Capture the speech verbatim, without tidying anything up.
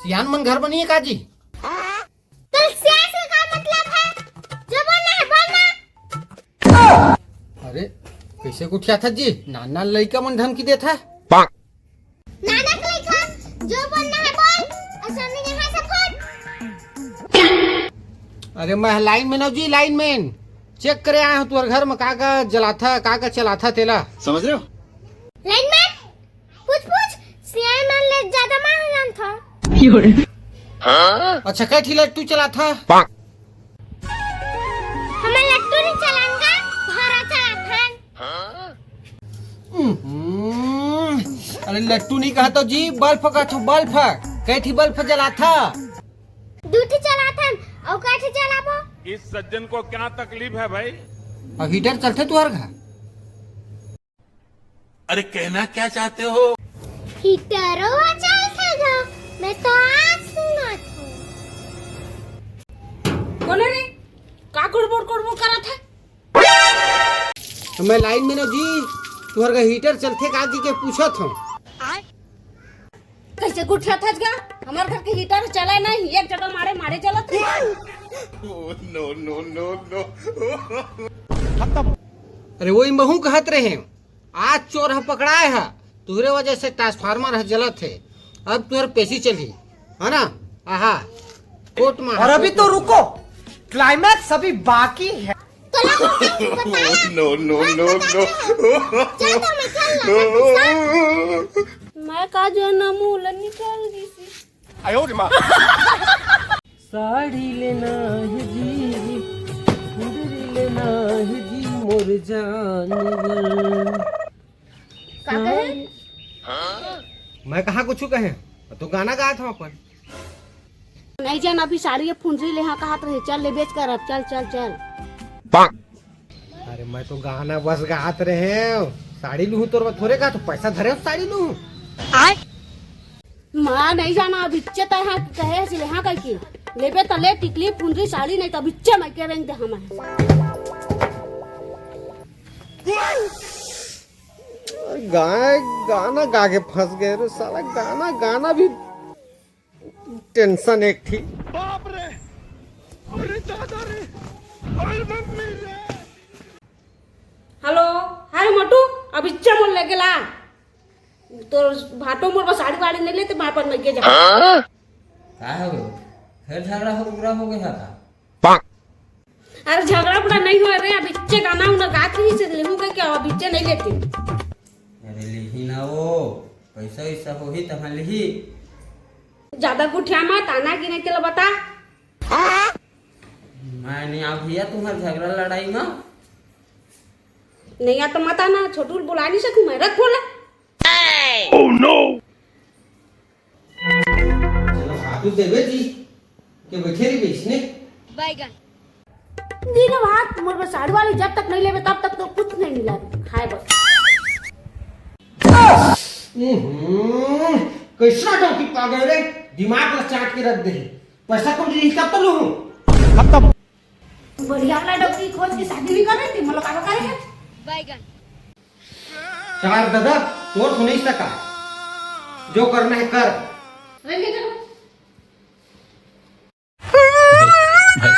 सियान मन घर म नइ हे का जी? तोर सियान से का मतलब हे? जो बोलना हे बोल ना। अरे, कइसे गोठियाथस जी? नान नान लइका मन धमकी देथे। नाना के लइका, जो बोलना हे बोल, अउ समझ यहाँ से फुट। अरे मैं लाइन में नव जी, लाइन में। चेक करे आय हंव तुंहर घर म का का जलाथा, का का चलाथा तेला। समझ रहे हो? लाइन में पूछ पूछ, सियान मन ले जादा मैं जानथंव। अच्छा, कै ठी लट्टू चलाथा? हमन लट्टू नइ चलान गा, भारा चलाथन। हम्म, अरे लट्टू नइ कहथंव जी, बल्ब कहथंव, बल्ब। कै ठी बल्ब जलाथा? दू ठी चलाथन, अउ कै ठी चलाबो? इस सज्जन को क्या तकलीफ है भाई? अब हीटर चलथे तुंहर घर? अरे कहना क्या चाहते हो? हीटरो चलथे गा, मैं तो आज सुनत हंव। कोन हे रे? का कुड़बुड़ कुड़बुड़ करत हे? मैं लाइन में नव जी, तुंहर घर हीटर चलथे का जी के पूछत हंव। कइसे गोठियाथस गा? हमर घर के हीटर चलय नहीं, एक जगह मारे मारे जलत हे। No, no, no, no। अरे वही महूं कहत रहेंव, आज चोर ह पकड़ाय हे, तुंहरे वजह से ट्रांसफार्मर ह जलत हे, अब तुंहर पेसी चलही, हे ना? आहा, कोर्ट में। और अभी तो रुको, climax अभी बाकी है। तोला कुछ बताया? No, no, no, no। जा तो मैं चल रहा हूँ। मैं का जनम उला निकल गई सी। साड़ी लेना है जी, चुंदरी लेना है जी, मोर जान बर। का कहे? मैं कहाँ कुछ कहे? तू गाना गात हो अपन। नहीं जान, अभी साड़ी फुंसी लेहा कहत रहे, चल ले बेच कर अब, चल, चल, चल। अरे मैं तो गाना बस गात रहेंव, साड़ी लूहूं तोर बर थोरे का, तो पैसा धरे हंव साड़ी लूहूं। मां नहीं जाना, अभिच्चे तैं हा कहे हस लेहा कहिके, लेबे त ले टिकली फुंसी साड़ी, नहीं त अभिच्चे मइके रेंग दे हमन। गाय गाना गा के फंस गए रे साला, गाना गाना भी टेंशन एक थी। बाप रे, अरे दादा रे, अरे मम्मी रे। हेलो, हाय मोटू, अभिच्चे मोर लगे ला। तोर भाटो मोर बर साड़ी वाड़ी नहीं लेते, मैं अपन मइके जा। का हो गयो? फिर झगड़ा हो, बुरा हो गया था? अरे झगड़ा बुरा नहीं होय रे, अभिच्चे गाना उना गात रहिसे, लेहूं कहिके अभिच्चे नहीं लेते। अरे लिही ना वो, पैसा वैसा होही तहां लिही। जादा गोठिया मत, आना कि नहीं तेला बता। मैं नहीं आंव भैया तुम्हार झगड़ा लड़ाई में। नहीं आ तो मत आना, छोटू ल बुला नहीं सकूं मैं, रख फोन ला। चलो, खाटू देवे जी के बैठे रही बेचने। बैगन। दिन भात मोर बर साड़ी वाली जब तक नहीं लेबे, तब तक तो कुछ नहीं मिला खाए बर। हम्म, कैसा डौकी पा गए रे, दिमाग ला चाट के रख दे। पैसा कौन दी तब तो लूं। खत्म। बढ़िया वाला डौकी खोज के शादी भी कर रही थी, मतलब का करे है? बैगन। चार दादा, तोर सुनई सका, जो करना है कर। अरे ले चलो। भाई,